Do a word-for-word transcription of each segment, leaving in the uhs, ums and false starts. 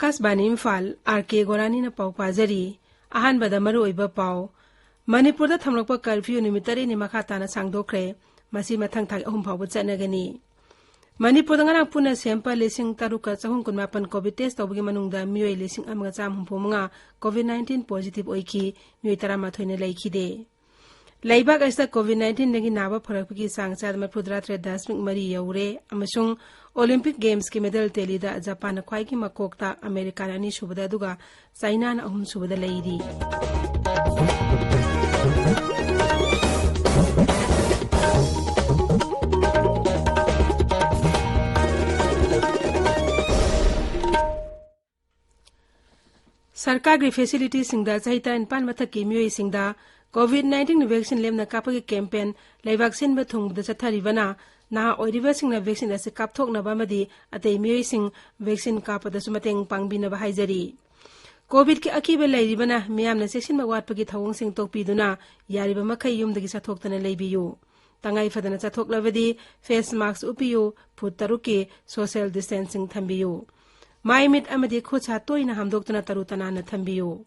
ꯑꯥꯀꯥꯁꯕꯥꯅꯤ Imphal, R ꯀꯦ ꯒꯣꯔꯥꯅꯤꯅ ꯄꯥꯎ ꯄꯥꯖꯔꯤ꯫ ꯑꯍꯥꯟꯕꯗ ꯃꯔꯨꯑꯣꯏꯕ ꯄꯥꯎ꯫ ꯃꯅꯤꯄꯨꯔꯗ ꯊꯝꯂꯛꯄ ꯀꯔꯐ꯭ꯌꯨ ꯅꯨꯃꯤꯠ ꯇꯔꯦꯠꯅꯤ ꯃꯈꯥ ꯇꯥꯅ ꯁꯥꯡꯗꯣꯛꯈ꯭ꯔꯦ꯫ ꯃꯁꯤ ꯃꯊꯪ ꯊꯥꯒꯤ ꯑꯍꯨꯝ ꯐꯥꯎꯕ ꯆꯠꯅꯒꯅꯤ꯫ ꯃꯅꯤꯄꯨꯔꯗ ꯉꯔꯥꯡ ꯄꯨꯟꯅ ꯁꯦꯝꯄꯜ ꯂꯤꯁꯤꯡ ꯇꯔꯨꯛꯀ ꯆꯍꯨꯝ ꯀꯨꯟꯃꯥꯄꯟ ꯀꯣꯚꯤꯗ ꯇꯦꯁ ꯇꯧꯕꯒꯤ ꯃꯅꯨꯡꯗ ꯃꯤꯑꯣꯏ ꯂꯤꯁꯤꯡ ꯑꯃꯒ ꯆꯥꯝꯃ ꯍꯨꯝꯐꯨ ꯃꯉꯥ ꯀꯣꯚꯤꯗ ꯅꯥꯏꯟꯇꯤꯟ ꯄꯣꯖꯤꯇꯤꯚ ꯑꯣꯏꯈꯤ, ꯃꯤꯑꯣꯏ ꯇꯔꯥꯃꯥꯊꯣꯏꯅ ꯂꯩꯈꯤꯗꯦ꯫ ꯂꯩꯕꯥꯛ ꯑꯁꯤꯗ ꯀꯣꯚꯤꯗ ꯅꯥꯏꯟꯇꯤꯟꯗꯒꯤ ꯅꯥꯕ ꯐꯔꯛꯄꯒꯤ ꯆꯥꯡ ꯆꯥꯗ ꯃꯔꯤꯐꯨꯇꯔꯥ ꯇꯔꯦꯠ ꯗꯁꯃꯤꯛ ꯃꯔꯤ ꯌꯧꯔꯦ ꯑꯃꯁꯨꯡ ꯑꯣꯂꯤꯝꯄꯤꯛ ꯒꯦꯝꯁꯀꯤ ꯃꯦꯗꯜ ꯇꯦꯂꯤꯗ ꯖꯄꯥꯟꯅ ꯈ꯭ꯋꯥꯏꯒꯤ ꯃꯀꯣꯛꯇ, ꯑꯃꯦꯔꯤꯀꯥꯅ ꯑꯅꯤꯁꯨꯕꯗ, ꯑꯗꯨꯒ ꯆꯥꯏꯅꯥꯅ ꯑꯍꯨꯝꯁꯨꯕꯗ ꯂꯩꯔꯤ꯫ ꯁꯔꯀꯥꯔꯒꯤ ꯐꯦꯁꯤꯂꯤꯇꯤꯁꯤꯡꯗ ꯆꯍꯤ ꯇꯔꯥꯅꯤꯄꯥꯟ ꯃꯊꯛꯀꯤ ꯃꯤꯑꯣꯏꯁꯤꯡꯗ ꯀꯣꯚꯤꯗ ꯅꯥꯏꯟꯇꯤꯟ ꯚꯦꯛꯁꯤꯟ ꯂꯦꯝꯅ ꯀꯥꯞꯄꯒꯤ ꯀꯦꯝꯄꯦꯟ ꯂꯩꯕꯥꯛ ꯁꯤꯟꯕ ꯊꯨꯡꯕꯗ ꯆꯠꯊꯔꯤꯕꯅ, ꯅꯍꯥ ꯑꯣꯏꯔꯤꯕꯁꯤꯡꯅ ꯚꯦꯛꯁꯤꯟ ꯑꯁꯤ ꯀꯥꯞꯊꯣꯛꯅꯕ ꯑꯃꯗꯤ ꯑꯇꯩ ꯃꯤꯑꯣꯏꯁꯤꯡ ꯚꯦꯛꯁꯤꯟ ꯀꯥꯞꯄꯗꯁꯨ ꯃꯇꯦꯡ ꯄꯥꯡꯕꯤꯅꯕ ꯍꯥꯏꯖꯔꯤ꯫ ꯀꯣꯚꯤꯗꯀꯤ ꯑꯀꯤꯕ ꯂꯩꯔꯤꯕꯅ, ꯃꯤꯌꯥꯝꯅ ꯆꯦꯛꯁꯤꯟꯕ ꯋꯥꯠꯄꯒꯤ ꯊꯧꯑꯣꯡꯁꯤꯡ ꯇꯣꯛꯄꯤꯗꯨꯅ, ꯌꯥꯔꯤꯕ ꯃꯈꯩ ꯌꯨꯝꯗꯒꯤ ꯆꯠꯊꯣꯛꯇꯅ ꯂꯩꯕꯤꯌꯨ꯫ ꯇꯉꯥꯏ ꯐꯗꯅ ꯆꯠꯊꯣꯛꯂꯕꯗꯤ ꯐꯦꯁ ꯃꯥꯛꯁ ꯎꯞꯄꯤꯌꯨ, ꯐꯨꯠ ꯇꯔꯨꯛꯀꯤ ꯁꯣꯁꯤꯌꯦꯜ ꯗꯤꯁꯇꯦꯟꯁꯤꯡ ꯊꯝꯕꯤꯌꯨ꯫ ꯃꯥꯏ ꯃꯤꯠ ꯑꯃꯗꯤ ꯈꯨꯠ ꯁꯥ ꯇꯣꯏꯅ ꯍꯥꯝꯗꯣꯛꯇꯨꯅ ꯇꯔꯨ ꯇꯅꯥꯟꯅ ꯊꯝꯕꯤꯌꯨ꯫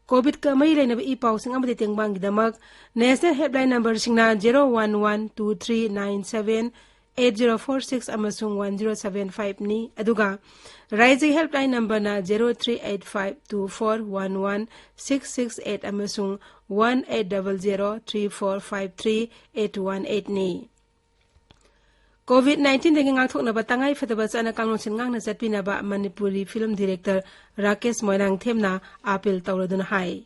ꯀꯣꯚꯤꯗꯀ ꯃꯔꯤ ꯂꯩꯅꯕ ꯏ ꯄꯥꯎꯁꯤꯡ ꯑꯃꯗꯤ ꯇꯦꯡꯕꯥꯡꯒꯤꯗꯃꯛ ꯅꯦꯁꯅꯦꯜ ꯍꯦꯜꯞꯂꯥꯏꯟ ꯅꯝꯕꯔꯁꯤꯡꯅ zero one one two three nine seven eight zero four six ꯑꯃꯁꯨꯡ ꯋꯥꯟ ꯖꯦꯔꯣ ꯁꯚꯦꯟ ꯐꯥꯏꯚꯅꯤ, ꯑꯗꯨꯒ ꯔꯥꯏꯖ꯭ꯌꯒꯤ ꯍꯦꯜꯞꯂꯥꯏꯟ ꯅꯝꯕꯔꯅ zero three eight five two four one one six six eight ꯑꯃꯁꯨꯡ one eight double zero three four five three eight one ꯑꯩꯠꯅꯤ꯫ COVID ꯅꯥꯏꯟꯇꯤꯟꯗꯒꯤ ꯉꯥꯛꯊꯣꯛꯅꯕ ꯇꯉꯥꯏ ꯐꯗꯕ ꯆꯠꯅ ꯀꯥꯡꯂꯣꯟꯁꯤꯡ ꯉꯥꯛꯅ ꯆꯠꯄꯤꯅꯕ ꯃꯅꯤꯄꯨꯔꯤ ꯐꯤꯂꯝ ꯗꯤꯔꯦꯛꯇꯔ ꯔꯥꯀꯦꯁ ꯃꯣꯏꯔꯥꯡꯊꯦꯝꯅ ꯑꯥꯄꯤꯜ ꯇꯧꯔꯗꯨꯅ ꯍꯥꯏ꯫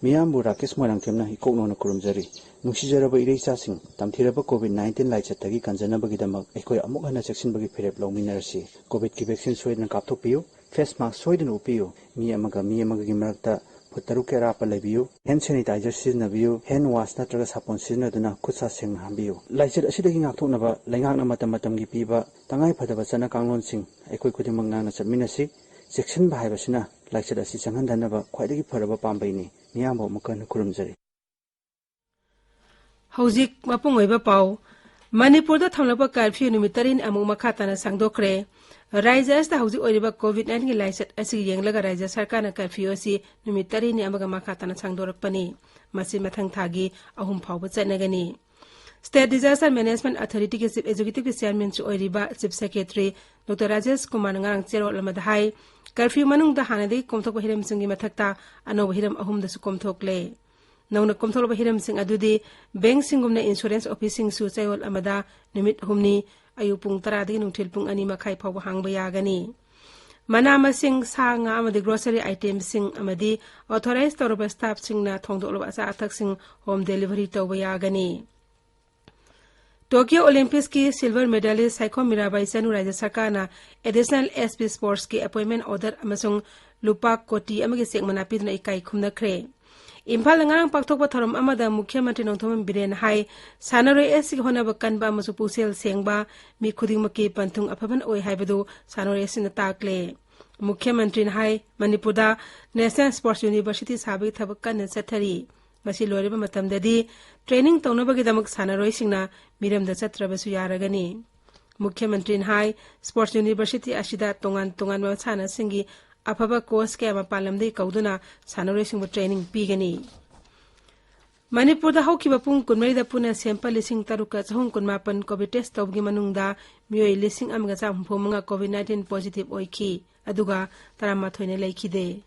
ꯃꯤꯌꯥꯝꯕꯨ ꯔꯥꯀꯦꯁ ꯃꯣꯏꯔꯥꯡꯊꯦꯝꯅ ꯏꯀꯣꯛꯅꯧꯅ ꯈꯨꯔꯨꯝꯖꯔꯤ꯫ ꯅꯨꯡꯁꯤꯖꯔꯕ ꯏꯔꯩꯆꯥꯁꯤꯡ, ꯇꯝꯊꯤꯔꯕ ꯀꯣꯚꯤꯗ ꯅꯥꯏꯟꯇꯤꯟ ꯂꯥꯏꯆꯠꯇꯒꯤ ꯀꯟꯖꯅꯕꯒꯤꯗꯃꯛ ꯑꯩꯈꯣꯏ ꯑꯃꯨꯛ ꯍꯟꯅ ꯆꯦꯛꯁꯤꯟꯕꯒꯤ ꯐꯤꯔꯦꯞ ꯂꯧꯃꯤꯟꯅꯔꯁꯤ꯫ ꯀꯣꯚꯤꯗꯀꯤ ꯚꯦꯛꯁꯤꯟ ꯁꯣꯏꯗꯅ ꯀꯥꯞꯊꯣꯛꯄꯤꯌꯨ, ꯐꯦꯁ ꯃꯥꯛꯁ ꯁꯣꯏꯗꯅ ꯎꯞꯄꯤꯌꯨ, ꯃꯤ ꯑꯃꯒ ꯃꯤ ꯑꯃꯒꯒꯤ ꯃꯔꯛꯇ ꯐꯨꯠ ꯇꯔꯨꯛꯀꯤ ꯑꯔꯥꯞꯄ ꯂꯩꯕꯤꯌꯨ, ꯍꯦꯟ ꯁꯦꯅꯤꯇꯥꯏꯖꯔ ꯁꯤꯖꯤꯟꯅꯕꯤꯌꯨ, ꯍꯦꯟ ꯋꯥꯁ ꯅꯠꯇ꯭ꯔꯒ ꯁꯥꯄꯣꯟ ꯁꯤꯖꯤꯟꯅꯗꯨꯅ ꯈꯨꯠ ꯁꯥ ꯁꯦꯡꯅ ꯍꯥꯝꯕꯤꯌꯨ꯫ ꯂꯥꯏꯆꯠ ꯑꯁꯤꯗꯒꯤ ꯉꯥꯛꯊꯣꯛꯅꯕ ꯂꯩꯉꯥꯛꯅ ꯃꯇꯝ ꯃꯇꯝꯒꯤ ꯄꯤꯕ ꯇꯉꯥꯏ ꯐꯗꯕ ꯆꯠꯅ ꯀꯥꯡꯂꯣꯟꯁꯤꯡ ꯑꯩꯈꯣꯏ ꯈꯨꯗꯤꯡꯃꯛ ꯉꯥꯛꯅ ꯆꯠꯃꯤꯟꯅꯁꯤ꯫ ꯆꯦꯛꯁꯤꯟꯕ ꯍꯥꯏꯕꯁꯤꯅ ꯂꯥꯏꯆꯠ ꯑꯁꯤ ꯆꯪꯍꯟꯗꯅꯕ ꯈ꯭ꯋꯥꯏꯗꯒꯤ ꯐꯔꯕ ꯄꯥꯝꯕꯩꯅꯤ꯫ ꯃꯤꯌꯥꯝꯕꯨ ꯑꯃꯨꯛꯀ ꯍꯟꯅ ꯈꯨꯔꯨꯝꯖꯔꯤ꯫ ꯍꯧꯖꯤꯛ ꯃꯄꯨꯡ ꯑꯣꯏꯕ ꯄꯥꯎ꯫ ꯃꯅꯤꯄꯨꯔꯗ ꯊꯝꯂꯛꯄ ꯀꯔꯐ꯭ꯌꯨ ꯅꯨꯃꯤꯠ ꯇꯔꯦꯠꯅꯤ ꯑꯃꯨꯛ ꯃꯈꯥ ꯇꯥꯅ ꯁꯥꯡꯗꯣꯛꯈ꯭ꯔꯦ꯫ ꯔꯥꯖ꯭ꯌ ꯑꯁꯤꯗ ꯍꯧꯖꯤꯛ ꯑꯣꯏꯔꯤꯕ ꯀꯣꯚꯤꯗ ꯅꯥꯏꯟꯇꯤꯟꯒꯤ ꯂꯥꯏꯆꯠ ꯑꯁꯤꯒꯤ ꯌꯦꯡꯂꯒ ꯔꯥꯖ꯭ꯌ ꯁꯔꯀꯥꯔꯅ ꯀꯔꯐ꯭ꯌꯨ ꯑꯁꯤ ꯅꯨꯃꯤꯠ ꯇꯔꯦꯠꯅꯤ ꯑꯃꯒ ꯃꯈꯥ ꯇꯥꯅ ꯁꯥꯡꯗꯣꯔꯛꯄꯅꯤ꯫ ꯃꯁꯤ ꯃꯊꯪ ꯊꯥꯒꯤ ꯑꯍꯨꯝ ꯐꯥꯎꯕ ꯆꯠꯅꯒꯅꯤ꯫ State Disaster Management Authorityꯒꯤ Chief Executiveꯀꯤ Chairmanꯁꯨ ꯑꯣꯏꯔꯤꯕ Chief Secretary Doctor ꯔꯥꯖꯦꯁ ꯀꯨꯃꯥꯔꯅ ꯉꯔꯥꯡ ꯆꯦꯔꯣꯜ ꯑꯃꯗ ꯍꯥꯏ, ꯀꯔꯐ꯭ꯌꯨ ꯃꯅꯨꯡꯗ ꯍꯥꯟꯅꯗꯒꯤ ꯀꯣꯝꯊꯣꯛꯄ ꯍꯤꯔꯝꯁꯤꯡꯒꯤ ꯃꯊꯛꯇ ꯑꯅꯧꯕ ꯍꯤꯔꯝ ꯑꯍꯨꯝꯗꯁꯨ ꯀꯣꯝꯊꯣꯛꯂꯦ꯫ ꯅꯧꯅ ꯀꯣꯝꯊꯣꯛꯂꯕ ꯍꯤꯔꯝꯁꯤꯡ ꯑꯗꯨꯗꯤ ꯕꯦꯡꯛꯁꯤꯡꯒꯨꯝꯅ ꯏꯟꯁꯨꯔꯦꯟꯁ ꯑꯣꯐꯤꯁꯁꯤꯡꯁꯨ ꯆꯌꯣꯜ ꯑꯃꯗ ꯅꯨꯃꯤꯠ ꯑꯍꯨꯝꯅꯤ, ꯑꯌꯨꯛ ꯄꯨꯡ ꯇꯔꯥꯗꯒꯤ ꯅꯨꯡꯊꯤꯜ ꯄꯨꯡ ꯑꯅꯤ ꯃꯈꯥꯏ ꯐꯥꯎꯕ ꯍꯥꯡꯕ ꯌꯥꯒꯅꯤ꯫ ꯃꯅꯥ ꯃꯁꯤꯡ, ꯁꯥ ꯉꯥ ꯑꯃꯗꯤ grocery itemꯁꯤꯡ ꯑꯃꯗꯤ authorize ꯇꯧꯔꯕ staffꯁꯤꯡꯅ ꯊꯣꯡꯗꯣꯛꯂꯕ ꯑꯆꯥ ꯑꯊꯛꯁꯤꯡ home delivery ꯇꯧꯕ ꯌꯥꯒꯅꯤ꯫ Tokyo Olympicsꯀꯤ silver medalist Saikhom Mirabai Chanu ꯔꯥꯖ꯭ꯌ ꯁꯔꯀꯥꯔꯅ Additional SP Sportsꯀꯤ appointment order ꯑꯃꯁꯨꯡ ꯂꯨꯄꯥ ꯀꯣꯇꯤ ꯑꯃꯒꯤ ꯆꯦꯛ ꯃꯅꯥ ꯄꯤꯗꯨꯅ ꯏꯀꯥꯏ ꯈꯨꯝꯅꯈ꯭ꯔꯦ꯫ ꯏꯝꯐꯥꯜꯗ ꯉꯔꯥꯡ ꯄꯥꯡꯊꯣꯛꯄ ꯊꯧꯔꯝ ꯑꯃꯗ ꯃꯨꯈ꯭ꯌ ꯃꯟꯇ꯭ꯔꯤ ꯅꯣꯡꯊꯣꯝꯕꯝ ꯕꯤꯔꯦꯟꯅ ꯍꯥꯏ, ꯁꯥꯟꯅꯔꯣꯏ ꯑꯁꯤꯒꯤ ꯍꯣꯠꯅꯕ ꯀꯟꯕ ꯑꯃꯁꯨꯡ ꯄꯨꯛꯆꯦꯜ ꯁꯦꯡꯕ ꯃꯤ ꯈꯨꯗꯤꯡꯃꯛꯀꯤ ꯄꯟꯊꯨꯡ ꯑꯐꯕꯅ ꯑꯣꯏ ꯍꯥꯏꯕꯗꯨ ꯁꯥꯟꯅꯔꯣꯏ ꯑꯁꯤꯅ ꯇꯥꯛꯂꯦ꯫ ꯃꯨꯈ꯭ꯌ ꯃꯟꯇ꯭ꯔꯤꯅ ꯍꯥꯏ, ꯃꯅꯤꯄꯨꯔꯗ National Sports University ꯁꯥꯕꯒꯤ ꯊꯕꯛ ꯀꯟꯅ ꯆꯠꯊꯔꯤ꯫ ꯃꯁꯤ ꯂꯣꯏꯔꯕ ꯃꯇꯝꯗꯗꯤ training ꯇꯧꯅꯕꯒꯤꯗꯃꯛ ꯁꯥꯟꯅꯔꯣꯏꯁꯤꯡꯅ ꯃꯤꯔꯝꯗ ꯆꯠꯇ꯭ꯔꯕꯁꯨ ꯌꯥꯔꯒꯅꯤ꯫ ꯃꯨꯈ꯭ꯌ ꯃꯟꯇ꯭ꯔꯤꯅ ꯍꯥꯏ, Sports University ꯑꯁꯤꯗ ꯇꯣꯉꯥꯟ ꯇꯣꯉꯥꯟꯕ ꯃꯁꯥꯟꯅꯁꯤꯡꯒꯤ ꯑꯐꯕ coach ꯀꯌꯥ ꯃꯄꯥꯟ ꯂꯝꯗꯒꯤ ꯀꯧꯗꯨꯅ ꯁꯥꯟꯅꯔꯣꯏꯁꯤꯡꯕꯨ training ꯄꯤꯒꯅꯤ꯫ ꯃꯅꯤꯄꯨꯔꯗ ꯍꯧꯈꯤꯕ ꯄꯨꯡ ꯀꯨꯟꯃꯔꯤꯗ ꯄꯨꯟꯅ sample ꯂꯤꯁꯤꯡ ꯇꯔꯨꯛꯀ ꯆꯍꯨꯝ ꯀꯨꯟꯃꯥꯄꯟ COVID test ꯇꯧꯕꯒꯤ ꯃꯅꯨꯡꯗ ꯃꯤꯑꯣꯏ ꯂꯤꯁꯤꯡ ꯑꯃꯒ ꯆꯥꯝꯃ ꯍꯨꯝꯐꯨ ꯃꯉꯥ COVID nineteen positive ꯑꯣꯏꯈꯤ, ꯑꯗꯨꯒ ꯇꯔꯥꯃꯥꯊꯣꯏꯅ ꯂꯩꯈꯤꯗꯦ꯫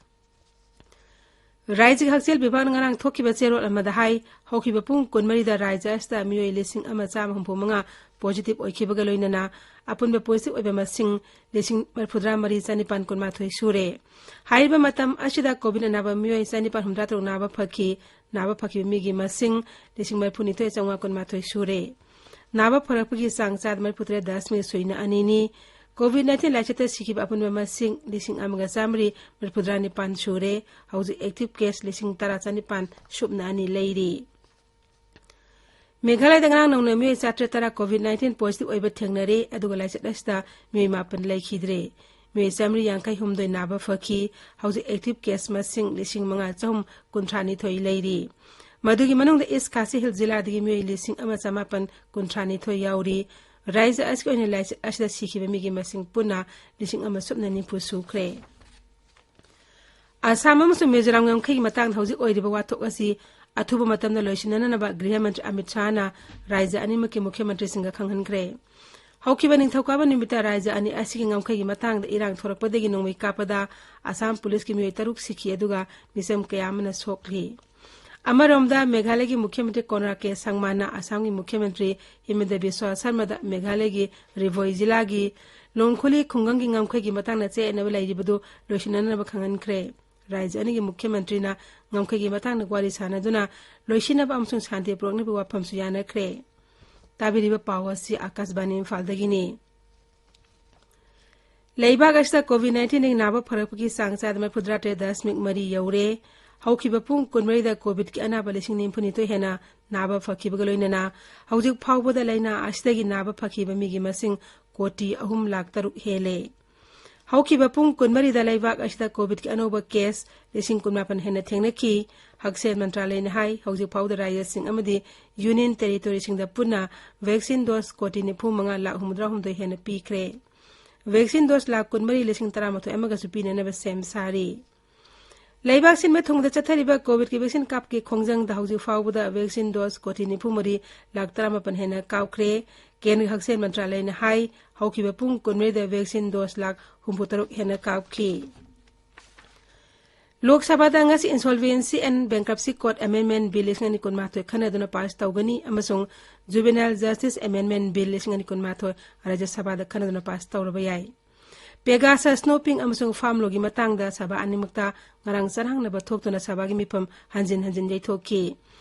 ꯔꯥꯖ꯭ꯌꯒꯤ ꯍꯛꯁꯦꯜ ꯕꯤꯚꯥꯒꯅ ꯉꯔꯥꯡ ꯊꯣꯛꯈꯤꯕ ꯆꯦꯔꯣꯜ ꯑꯃꯗ ꯍꯥꯏ, ꯍꯧꯈꯤꯕ ꯄꯨꯡ ꯀꯨꯟꯃꯔꯤꯗ ꯔꯥꯖ꯭ꯌ ꯑꯁꯤꯗ ꯃꯤꯑꯣꯏ ꯂꯤꯁꯤꯡ ꯑꯃ ꯆꯥꯝꯃ ꯍꯨꯝꯐꯨ ꯃꯉꯥ positive ꯑꯣꯏꯈꯤꯕꯒ ꯂꯣꯏꯅꯅ ꯑꯄꯨꯟꯕ positive ꯑꯣꯏꯕ ꯃꯁꯤꯡ ꯂꯤꯁꯤꯡ ꯃꯔꯤꯐꯨꯇꯔꯥ ꯃꯔꯤ ꯆꯅꯤꯄꯥꯟ ꯀꯨꯟꯃꯥꯊꯣꯏ ꯁꯨꯔꯦ꯫ ꯍꯥꯏꯔꯤꯕ ꯃꯇꯝ ꯑꯁꯤꯗ COVID ꯑꯅꯥꯕ ꯃꯤꯑꯣꯏ ꯆꯅꯤꯄꯥꯟ ꯍꯨꯝꯗ꯭ꯔꯥ ꯇꯔꯨꯛ ꯅꯥꯕ ꯐꯈꯤ꯫ ꯅꯥꯕ ꯐꯈꯤꯕ ꯃꯤꯒꯤ ꯃꯁꯤꯡ ꯂꯤꯁꯤꯡ ꯃꯔꯤꯐꯨꯅꯤꯊꯣꯏ ꯆꯥꯝꯃꯉꯥ ꯀꯨꯟꯃꯥꯊꯣꯏ ꯁꯨꯔꯦ꯫ ꯅꯥꯕ ꯐꯔꯛꯄꯒꯤ ꯆꯥꯡ ꯆꯥꯗ ꯃꯔꯤꯐꯨꯇꯔꯦꯠ ꯗꯁꯃꯤꯛ ꯁꯨꯏꯅ ꯑꯅꯤꯅꯤ꯫ COVID nineteen ꯂꯥꯏꯆꯠꯇ ꯁꯤꯈꯤꯕ ꯑꯄꯨꯟꯕ ꯃꯁꯤꯡ ꯂꯤꯁꯤꯡ ꯑꯃꯒ ꯆꯥꯃꯔꯤ ꯃꯔꯤꯐꯨꯇꯔꯥ ꯅꯤꯄꯥꯟ ꯁꯨꯔꯦ꯫ ꯍꯧꯖꯤꯛ active case ꯂꯤꯁꯤꯡ ꯇꯔꯥ ꯆꯅꯤꯄꯥꯟ ꯁꯨꯞꯅ ꯑꯅꯤ ꯂꯩꯔꯤ꯫ ꯃꯦꯘꯥꯂꯌꯗ ꯉꯔꯥꯡ ꯅꯧꯅ ꯃꯤꯑꯣꯏ ꯆꯥꯇ꯭ꯔꯦꯠ ꯇꯔꯥ COVID nineteen positive ꯑꯣꯏꯕ ꯊꯦꯡꯅꯔꯦ, ꯑꯗꯨꯒ ꯂꯥꯏꯆꯠ ꯑꯁꯤꯗ ꯃꯤꯑꯣꯏ ꯃꯥꯄꯟ ꯂꯩꯈꯤꯗ꯭ꯔꯦ꯫ ꯃꯤꯑꯣꯏ ꯆꯥꯃꯔꯤ ꯌꯥꯡꯈꯩ ꯍꯨꯝꯗꯣꯏ ꯅꯥꯕ ꯐꯈꯤ꯫ ꯍꯧꯖꯤꯛ active case ꯃꯁꯤꯡ ꯂꯤꯁꯤꯡ ꯃꯉꯥ ꯆꯍꯨꯝ ꯀꯨꯟꯊ꯭ꯔꯥ ꯅꯤꯊꯣꯏ ꯂꯩꯔꯤ꯫ ꯃꯗꯨꯒꯤ ꯃꯅꯨꯡꯗ ꯏꯁ ꯈꯥꯁꯤ ꯍꯤꯜ ꯖꯤꯂꯥꯗꯒꯤ ꯃꯤꯑꯣꯏ ꯂꯤꯁꯤꯡ ꯑꯃ ꯆꯃꯥꯄꯟ ꯀꯨꯟꯊ꯭ꯔꯥ ꯅꯤꯊꯣꯏ ꯌꯥꯎꯔꯤ꯫ ꯔꯥꯏꯖ꯭ꯌ ꯑꯁꯤꯒꯤ ꯑꯣꯏꯅ ꯂꯥꯏꯆꯠ ꯑꯁꯤꯗ ꯁꯤꯈꯤꯕ ꯃꯤꯒꯤ ꯃꯁꯤꯡ ꯄꯨꯟꯅ ꯂꯤꯁꯤꯡ ꯑꯃ ꯁꯨꯞꯅ ꯅꯤꯐꯨ ꯁꯨꯈ꯭ꯔꯦ꯫ ꯑꯁꯥꯝ ꯑꯃꯁꯨꯡ ꯃꯤꯖꯣꯔꯥꯝ ꯉꯝꯈꯩꯒꯤ ꯃꯇꯥꯡꯗ ꯍꯧꯖꯤꯛ ꯑꯣꯏꯔꯤꯕ ꯋꯥꯊꯣꯛ ꯑꯁꯤ ꯑꯊꯨꯕ ꯃꯇꯝꯗ ꯂꯣꯏꯁꯤꯟꯅꯅꯕ ꯒ꯭ꯔꯤꯍ ꯃꯟꯇ꯭ꯔꯤ ꯑꯃꯤꯠ ꯁꯥꯍꯅ ꯔꯥꯏꯖ꯭ꯌ ꯑꯅꯤꯃꯛꯀꯤ ꯃꯨꯈ꯭ꯌ ꯃꯟꯇ꯭ꯔꯤꯁꯤꯡꯒ ꯈꯪꯍꯟꯈ꯭ꯔꯦ꯫ ꯍꯧꯈꯤꯕ ꯅꯤꯡꯊꯧꯀꯥꯕ ꯅꯨꯃꯤꯠꯇ ꯔꯥꯏꯖ꯭ꯌ ꯑꯅꯤ ꯑꯁꯤꯒꯤ ꯉꯝꯈꯩꯒꯤ ꯃꯇꯥꯡꯗ ꯏꯔꯥꯡ ꯊꯣꯔꯛꯄꯗꯒꯤ ꯅꯣꯡꯃꯩ ꯀꯥꯞꯄꯗ ꯑꯁꯥꯝ ꯄꯨꯂꯤꯁꯀꯤ ꯃꯤꯑꯣꯏ ꯇꯔꯨꯛ ꯁꯤꯈꯤ, ꯑꯗꯨꯒ ꯃꯤꯆꯝ ꯀꯌꯥ ꯑꯃꯅ ꯁꯣꯛꯂꯤ꯫ ꯑꯃꯔꯣꯝꯗ, ꯃꯦꯘꯥꯂꯌꯒꯤ ꯃꯨꯈ꯭ꯌ ꯃꯟꯇ꯭ꯔꯤ ꯀꯣꯟꯔꯥꯗ ꯀꯦ ꯁꯪꯃꯥꯅ ꯑꯁꯥꯝꯒꯤ ꯃꯨꯈ꯭ꯌ ꯃꯟꯇ꯭ꯔꯤ ꯍꯤꯃꯟꯇ ꯕꯤꯁ꯭ꯋ ꯁꯔꯃꯗ ꯃꯦꯘꯥꯂꯌꯒꯤ ꯔꯤꯚꯣꯏ ꯖꯤꯂꯥꯒꯤ ꯂꯣꯡꯈꯨꯂꯤ ꯈꯨꯡꯒꯪꯒꯤ ꯉꯝꯈꯩꯒꯤ ꯃꯇꯥꯡꯗ ꯆꯌꯦꯠꯅꯕ ꯂꯩꯔꯤꯕꯗꯨ ꯂꯣꯏꯁꯤꯟꯅꯅꯕ ꯈꯪꯍꯟꯈ꯭ꯔꯦ꯫ ꯔꯥꯏꯖ꯭ꯌ ꯑꯅꯤꯒꯤ ꯃꯨꯈ꯭ꯌ ꯃꯟꯇ꯭ꯔꯤꯅ ꯉꯝꯈꯩꯒꯤ ꯃꯇꯥꯡꯗ ꯋꯥꯔꯤ ꯁꯥꯅꯗꯨꯅ ꯂꯣꯏꯁꯤꯟꯅꯕ ꯑꯃꯁꯨꯡ ꯁꯥꯟꯇꯤ ꯄꯨꯔꯛꯅꯕꯒꯤ ꯋꯥꯐꯝꯁꯨ ꯌꯥꯅꯈ꯭ꯔꯦ꯫ ꯇꯥꯕꯤꯔꯤꯕ ꯄꯥꯎ ꯑꯁꯤ ꯑꯀꯥꯁꯕꯥꯅꯤ ꯏꯝꯐꯥꯜꯗꯒꯤꯅꯤ꯫ ꯂꯩꯕꯥꯛ ꯑꯁꯤꯗ COVID nineteenꯗꯒꯤ ꯅꯥꯕ ꯐꯔꯛꯄꯒꯤ ꯆꯥꯡ ꯆꯥꯗ ꯃꯔꯤꯐꯨꯇꯔꯥ ꯇꯔꯦꯠ ꯗꯁꯃꯤꯛ ꯃꯔꯤ ꯌꯧꯔꯦ꯫ ꯍꯧꯈꯤꯕ ꯄꯨꯡ ꯀꯨꯟꯃꯔꯤꯗ COVIDꯀꯤ ꯑꯅꯥꯕ ꯂꯤꯁꯤꯡ ꯅꯤꯐꯨꯅꯤꯊꯣꯏ ꯍꯦꯟꯅ ꯅꯥꯕ ꯐꯈꯤꯕꯒ ꯂꯣꯏꯅꯅ ꯍꯧꯖꯤꯛ ꯐꯥꯎꯕꯗ ꯂꯥꯏꯅꯥ ꯑꯁꯤꯗꯒꯤ ꯅꯥꯕ ꯐꯈꯤꯕ ꯃꯤꯒꯤ ꯃꯁꯤꯡ ꯀꯣꯇꯤ ꯑꯍꯨꯝ ꯂꯥꯈ ꯇꯔꯨꯛ ꯍꯦꯜꯂꯦ꯫ ꯍꯧꯈꯤꯕ ꯄꯨꯡ ꯀꯨꯟꯃꯔꯤꯗ ꯂꯩꯕꯥꯛ ꯑꯁꯤꯗ COVIDꯀꯤ ꯑꯅꯧꯕ case ꯂꯤꯁꯤꯡ ꯀꯨꯟꯃꯥꯄꯟ ꯍꯦꯟꯅ ꯊꯦꯡꯅꯈꯤ꯫ ꯍꯛꯁꯦꯜ ꯃꯟꯇ꯭ꯔꯥꯂꯌꯅ ꯍꯥꯏ, ꯍꯧꯖꯤꯛ ꯐꯥꯎꯕꯗ ꯔꯥꯖ꯭ꯌꯁꯤꯡ ꯑꯃꯗꯤ union territoryꯁꯤꯡꯗ ꯄꯨꯟꯅ vaccine dose ꯀꯣꯇꯤ ꯅꯤꯐꯨ ꯃꯉꯥ ꯂꯥꯈ ꯍꯨꯝꯐꯨꯇꯔꯥ ꯍꯨꯝꯗꯣꯏ ꯍꯦꯟꯅ ꯄꯤꯈ꯭ꯔꯦ꯫ Vaccine dose ꯂꯥꯈ ꯀꯨꯟꯃꯔꯤ ꯂꯤꯁꯤꯡ ꯇꯔꯥꯃꯥꯊꯣꯏ ꯑꯃꯒꯁꯨ ꯄꯤꯅꯅꯕ ꯁꯦꯝ ꯁꯥꯔꯤ꯫ ꯂꯩꯕꯥꯛ ꯁꯤꯟꯕ ꯊꯨꯡꯅ ꯆꯠꯊꯔꯤꯕ COVIDꯀꯤ vaccine ꯀꯥꯞꯀꯤ ꯈꯣꯡꯖꯪꯗ ꯍꯧꯖꯤꯛ ꯐꯥꯎꯕꯗ vaccine dose ꯀꯣꯇꯤ ꯅꯤꯐꯨ ꯃꯔꯤ ꯂꯥꯈ ꯇꯔꯥꯃꯥꯄꯟ ꯍꯦꯟꯅ ꯀꯥꯞꯈ꯭ꯔꯦ꯫ ꯀꯦꯟꯗ꯭ꯔꯒꯤ ꯍꯛꯁꯦꯜ ꯃꯟꯇ꯭ꯔꯥꯂꯌꯅ ꯍꯥꯏ, ꯍꯧꯈꯤꯕ ꯄꯨꯡ ꯀꯨꯟꯃꯔꯤꯗ vaccine dose ꯂꯥꯈ ꯍꯨꯝꯐꯨꯇꯔꯨꯛ ꯍꯦꯟꯅ ꯀꯥꯞꯈꯤ꯫ ꯂꯣꯛ ꯁꯚꯥꯗ ꯉꯁꯤ Insolvency and Bankruptcy Code Amendment Bill ꯂꯤꯁꯤꯡ ꯑꯅꯤ ꯀꯨꯟꯃꯥꯊꯣꯏ ꯈꯟꯅꯗꯨꯅ pass ꯇꯧꯒꯅꯤ ꯑꯃꯁꯨꯡ Juvenile Justice Amendment Bill ꯂꯤꯁꯤꯡ ꯑꯅꯤ ꯀꯨꯟꯃꯥꯊꯣꯏ ꯔꯥꯖ꯭ꯌ ꯁꯚꯥꯗ ꯈꯟꯅꯗꯨꯅ pass ꯇꯧꯔꯕ ꯌꯥꯏ꯫ Pegasus snooping ꯑꯃꯁꯨꯡ farm lawꯒꯤ ꯃꯇꯥꯡꯗ ꯁꯚꯥ ꯑꯅꯤꯃꯛꯇ ꯉꯔꯥꯡ ꯆꯔꯥꯡꯅꯕ ꯊꯣꯛꯇꯨꯅ ꯁꯚꯥꯒꯤ ꯃꯤꯐꯝ ꯍꯟꯖꯤꯟ ꯍꯟꯖꯤꯟ ꯌꯩꯊꯣꯛꯈꯤ꯫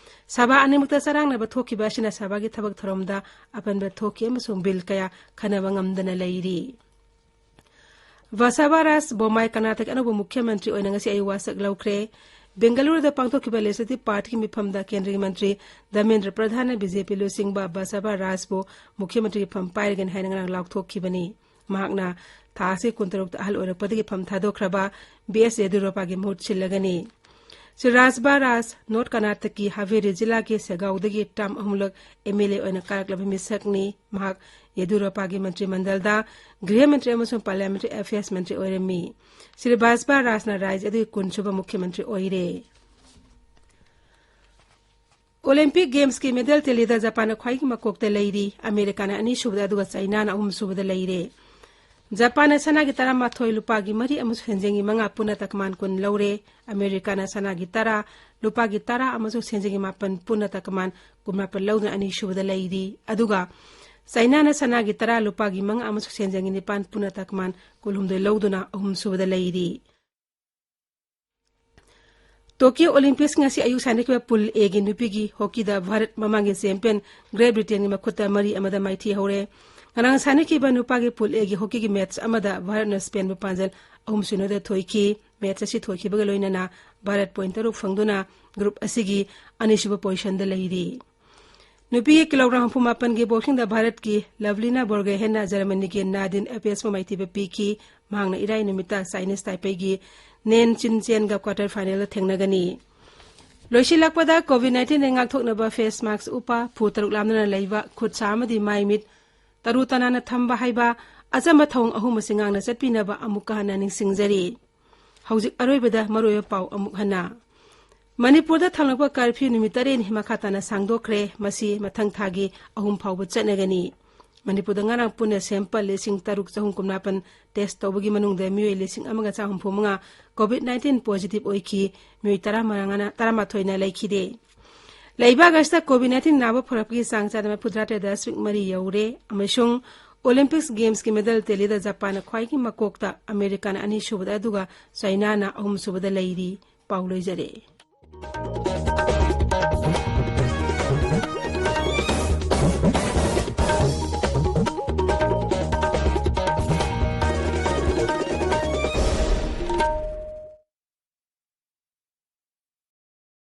ꯁꯚꯥ ꯑꯅꯤꯃꯛꯇ ꯆꯔꯥꯡꯅꯕ ꯊꯣꯛꯈꯤꯕ ꯑꯁꯤꯅ ꯁꯚꯥꯒꯤ ꯊꯕꯛ ꯊꯧꯔꯝꯗ ꯑꯄꯟꯕ ꯊꯣꯛꯈꯤ ꯑꯃꯁꯨꯡ bill ꯀꯌꯥ ꯈꯟꯅꯕ ꯉꯝꯗꯅ ꯂꯩꯔꯤ꯫ ꯕꯁꯥꯕꯥ ꯔꯥꯖ ꯕꯣꯝꯃꯥꯏ ꯀꯔꯅꯥꯇꯛꯀꯤ ꯑꯅꯧꯕ ꯃꯨꯈ꯭ꯌ ꯃꯟꯇ꯭ꯔꯤ ꯑꯣꯏꯅ ꯉꯁꯤ ꯑꯌꯨꯛ ꯋꯥꯁꯛ ꯂꯧꯈ꯭ꯔꯦ꯫ ꯕꯦꯡꯒꯂꯨꯔꯨꯗ ꯄꯥꯡꯊꯣꯛꯈꯤꯕ Legislative Partyꯒꯤ ꯃꯤꯐꯝꯗ ꯀꯦꯟꯗ꯭ꯔꯒꯤ ꯃꯟꯇ꯭ꯔꯤ ꯙꯔꯃꯦꯟꯗ꯭ꯔ ꯄ꯭ꯔꯙꯥꯟꯅ BJP ꯂꯨꯆꯤꯡꯕ ꯕꯁꯥꯕꯥ ꯔꯥꯖꯕꯨ ꯃꯨꯈ꯭ꯌ ꯃꯟꯇ꯭ꯔꯤꯒꯤ ꯐꯝ ꯄꯥꯏꯔꯒꯅꯤ ꯍꯥꯏꯅ ꯉꯔꯥꯡ ꯂꯥꯎꯊꯣꯛꯈꯤꯕꯅꯤ꯫ ꯃꯍꯥꯛꯅ ꯊꯥ ꯑꯁꯤ ꯀꯨꯟꯇꯔꯨꯛꯇ ꯑꯍꯜ ꯑꯣꯏꯔꯛꯄꯗꯒꯤ ꯐꯝ ꯊꯥꯗꯣꯛꯈ꯭ꯔꯕ ꯕꯤ ꯑꯦꯁ ꯌꯦꯗꯤꯌꯨꯔꯞꯄꯥꯒꯤ ꯃꯍꯨꯠ ꯁꯤꯜꯂꯒꯅꯤ꯫ ꯁ꯭ꯔꯤ ꯔꯥꯖꯕꯥ ꯔꯥꯖ, ꯅꯣꯔꯠ ꯀꯔꯅꯥꯇꯀꯀꯤ ꯍꯥꯕꯦꯔꯤ ꯖꯤꯂꯥꯒꯤ ꯁꯦꯒꯥꯎꯗꯒꯤ ꯇꯔꯥꯝ ꯑꯍꯨꯝꯂꯛ ꯑꯦꯝ ꯑꯦꯜ ꯑꯦ ꯑꯣꯏꯅ ꯀꯥꯔꯛꯂꯕ ꯃꯤꯁꯛꯅꯤ꯫ ꯃꯍꯥꯛ ꯌꯦꯗꯨꯔꯞꯄꯥꯒꯤ ꯃꯟꯇ꯭ꯔꯤ ꯃꯟꯗꯜꯗ ꯒ꯭ꯔꯤꯍ ꯃꯟꯇ꯭ꯔꯤ ꯑꯃꯁꯨꯡ ꯄꯥꯔꯂꯤꯌꯥꯃꯦꯟꯇ꯭ꯔꯤ ꯑꯦꯐꯤꯌꯔꯁ ꯃꯟꯇ꯭ꯔꯤ ꯑꯣꯏꯔꯝꯃꯤ꯫ ꯁ꯭ꯔꯤ ꯕꯥꯖꯄꯥ ꯔꯥꯖꯅ ꯔꯥꯖ꯭ꯌ ꯑꯗꯨꯒꯤ ꯀꯨꯟꯁꯨꯕ ꯃꯨꯈ꯭ꯌ ꯃꯟꯇ꯭ꯔꯤ ꯑꯣꯏꯔꯦ꯫ ꯑꯣꯂꯤꯝꯄꯤꯛ ꯒꯦꯝꯁꯀꯤ ꯃꯦꯗꯜ ꯇꯦꯂꯤꯗ ꯖꯄꯥꯟꯅ ꯈ꯭ꯋꯥꯏꯒꯤ ꯃꯀꯣꯛꯇ ꯂꯩꯔꯤ꯫ ꯑꯃꯦꯔꯤꯀꯥꯅ ꯑꯅꯤꯁꯨꯕꯗ, ꯑꯗꯨꯒ ꯆꯥꯏꯅꯥꯅ ꯑꯍꯨꯝꯁꯨꯕꯗ ꯂꯩꯔꯦ꯫ ꯖꯄꯥꯟꯅ ꯁꯅꯥꯒꯤ ꯇꯔꯥꯃꯥꯊꯣꯏ, ꯂꯨꯄꯥꯒꯤ ꯃꯔꯤ ꯑꯃꯁꯨꯡ ꯁꯦꯟꯖꯦꯡꯒꯤ ꯃꯉꯥ, ꯄꯨꯟꯅ ꯇꯀꯃꯥꯟ ꯀꯨꯟ ꯂꯧꯔꯦ꯫ ꯑꯃꯦꯔꯤꯀꯥꯅ ꯁꯅꯥꯒꯤ ꯇꯔꯥ, ꯂꯨꯄꯥꯒꯤ ꯇꯔꯥ ꯑꯃꯁꯨꯡ ꯁꯦꯟꯖꯦꯡꯒꯤ ꯃꯥꯄꯟ, ꯄꯨꯟꯅ ꯇꯀꯃꯥꯟ ꯀꯨꯟꯃꯥꯄꯟ ꯂꯧꯗꯨꯅ ꯑꯅꯤꯁꯨꯕꯗ ꯂꯩꯔꯤ꯫ ꯑꯗꯨꯒ ꯆꯥꯏꯅꯥꯅ ꯁꯅꯥꯒꯤ ꯇꯔꯥ, ꯂꯨꯄꯥꯒꯤ ꯃꯉꯥ ꯑꯃꯁꯨꯡ ꯁꯦꯟꯖꯦꯡꯒꯤ ꯅꯤꯄꯥꯟ, ꯄꯨꯟꯅ ꯇꯀꯃꯥꯟ ꯀꯨꯟꯍꯨꯝꯗꯣꯏ ꯂꯧꯗꯨꯅ ꯑꯍꯨꯝꯁꯨꯕꯗ ꯂꯩꯔꯤ꯫ ꯇꯣꯀꯤꯌꯣ ꯑꯣꯂꯤꯝꯄꯤꯛꯁ ꯉꯁꯤ ꯑꯌꯨꯛ ꯁꯥꯟꯅꯈꯤꯕ ꯄꯨꯜ ꯑꯦꯒꯤ ꯅꯨꯄꯤꯒꯤ ꯍꯣꯀꯤꯗ ꯚꯥꯔꯠ ꯃꯃꯥꯡꯒꯤ ꯆꯦꯝꯄꯤꯌꯟ ꯒ꯭ꯔꯦꯠ ꯕ꯭ꯔꯤꯇꯦꯟꯒꯤ ꯃꯈꯨꯠꯇ ꯃꯔꯤ ꯑꯃꯗ ꯃꯥꯏꯊꯤ ꯍꯧꯔꯦ꯫ ꯉꯔꯥꯡ ꯁꯥꯟꯅꯈꯤꯕ ꯅꯨꯄꯥꯒꯤ ꯄꯨꯜ ꯑꯦꯒꯤ ꯍꯣꯀꯤꯒꯤ ꯃꯦꯠꯆ ꯑꯃꯗ ꯚꯥꯔꯠꯅ ꯁ꯭ꯄꯦꯟꯕꯨ ꯄꯥꯟꯖꯜ ꯑꯍꯨꯝ ꯁꯤꯅꯣꯗ ꯊꯣꯏꯈꯤ꯫ ꯃꯦꯠꯆ ꯑꯁꯤ ꯊꯣꯏꯈꯤꯕꯒ ꯂꯣꯏꯅꯅ ꯚꯥꯔꯠ ꯄꯣꯏꯟ ꯇꯔꯨꯛ ꯐꯪꯗꯨꯅ ꯒ꯭ꯔꯨꯞ ꯑꯁꯤꯒꯤ ꯑꯅꯤꯁꯨꯕ ꯄꯣꯖꯤꯁꯟꯗ ꯂꯩꯔꯤ꯫ ꯅꯨꯄꯤꯒꯤ ꯀꯤꯂꯣꯒ꯭ꯔꯥꯝ ꯍꯨꯝꯐꯨ ꯃꯥꯄꯟꯒꯤ ꯕꯣꯛꯁꯤꯡꯗ ꯚꯥꯔꯠꯀꯤ ꯂꯚꯂꯤꯅꯥ ꯕꯣꯔꯒꯣꯍꯦꯟꯅ ꯖꯔꯃꯅꯤꯒꯤ ꯅꯥꯗꯤꯟ ꯑꯦꯄꯦꯁꯄꯨ ꯃꯥꯏꯊꯤꯕ ꯄꯤꯈꯤ꯫ ꯃꯍꯥꯛꯅ ꯏꯔꯥꯏ ꯅꯨꯃꯤꯠꯇ ꯆꯥꯏꯅꯤꯁ ꯇꯥꯏꯄꯦꯏꯒꯤ ꯅꯦꯟ ꯆꯤꯟ ꯆꯦꯟꯒ ꯀ꯭ꯋꯥꯔꯇꯔ ꯐꯥꯏꯅꯦꯜꯗ ꯊꯦꯡꯅꯒꯅꯤ꯫ ꯂꯣꯏꯁꯤꯜꯂꯛꯄꯗ, ꯀꯣꯚꯤꯗ ꯅꯥꯏꯟꯇꯤꯟꯗꯒꯤ ꯉꯥꯛꯊꯣꯛꯅꯕ ꯐꯦꯁ ꯃꯥꯛꯁ ꯎꯞꯄ, ꯐꯨꯠ ꯇꯔꯨꯛ ꯂꯥꯞꯅꯅ ꯂꯩꯕ, ꯈꯨꯠ ꯁꯥ ꯑꯃꯗꯤ ꯃꯥꯏ ꯃꯤꯠ ꯇꯔꯨ ꯇꯅꯥꯟꯅ ꯊꯝꯕ ꯍꯥꯏꯕ ꯑꯆꯝꯕ ꯊꯧꯑꯣꯡ ꯑꯍꯨꯝ ꯑꯁꯤ ꯉꯥꯛꯅ ꯆꯠꯄꯤꯅꯕ ꯑꯃꯨꯛꯀ ꯍꯟꯅ ꯅꯤꯡꯁꯤꯡꯖꯔꯤ꯫ ꯍꯧꯖꯤꯛ ꯑꯔꯣꯏꯕꯗ ꯃꯔꯨꯑꯣꯏꯕ ꯄꯥꯎ ꯑꯃꯨꯛ ꯍꯟꯅ꯫ ꯃꯅꯤꯄꯨꯔꯗ ꯊꯝꯂꯛꯄ ꯀꯔꯐ꯭ꯌꯨ ꯅꯨꯃꯤꯠ ꯇꯔꯦꯠꯅꯤ ꯃꯈꯥ ꯇꯥꯅ ꯁꯥꯡꯗꯣꯛꯈ꯭ꯔꯦ꯫ ꯃꯁꯤ ꯃꯊꯪ ꯊꯥꯒꯤ ꯑꯍꯨꯝ ꯐꯥꯎꯕ ꯆꯠꯅꯒꯅꯤ꯫ ꯃꯅꯤꯄꯨꯔꯗ ꯉꯔꯥꯡ ꯄꯨꯟꯅ ꯁꯦꯝꯄꯜ ꯂꯤꯁꯤꯡ ꯇꯔꯨꯛ ꯆꯍꯨꯝ ꯀꯨꯟꯃꯥꯄꯟ ꯇꯦꯁ ꯇꯧꯕꯒꯤ ꯃꯅꯨꯡꯗ ꯃꯤꯑꯣꯏ ꯂꯤꯁꯤꯡ ꯑꯃꯒ ꯆꯥꯍꯨꯝ ꯍꯨꯝꯐꯨ ꯃꯉꯥ ꯀꯣꯚꯤꯗ ꯅꯥꯏꯟꯇꯤꯟ ꯄꯣꯖꯤꯇꯤꯚ ꯑꯣꯏꯈꯤ꯫ ꯃꯤꯑꯣꯏ ꯇꯔꯥꯃꯉꯥꯅ, ꯇꯔꯥꯃꯥꯊꯣꯏꯅ ꯂꯩꯈꯤꯗꯦ꯫ ꯂꯩꯕꯥꯛ ꯑꯁꯤꯗ ꯀꯣꯚꯤꯗ ꯅꯥꯏꯟꯇꯤꯟ ꯅꯥꯕ ꯐꯔꯛꯄꯒꯤ ꯆꯥꯡ ꯆꯥꯗ ꯃꯔꯤꯐꯨꯇꯔꯥ ꯇꯔꯦꯠ ꯗꯁꯃꯤꯛ ꯃꯔꯤ ꯌꯧꯔꯦ ꯑꯃꯁꯨꯡ ꯑꯣꯂꯤꯝꯄꯤꯛꯁ ꯒꯦꯝꯁꯀꯤ ꯃꯦꯗꯜ ꯇꯦꯂꯤꯗ ꯖꯄꯥꯟꯅ ꯈ꯭ꯋꯥꯏꯒꯤ ꯃꯀꯣꯛꯇ, ꯑꯃꯦꯔꯤꯀꯥꯅ ꯑꯅꯤꯁꯨꯕꯗ, ꯑꯗꯨꯒ ꯆꯥꯏꯅꯥꯅ ꯑꯍꯨꯝꯁꯨꯕꯗ ꯂꯩꯔꯤ꯫ ꯄꯥꯎ ꯂꯣꯏꯖꯔꯦ꯫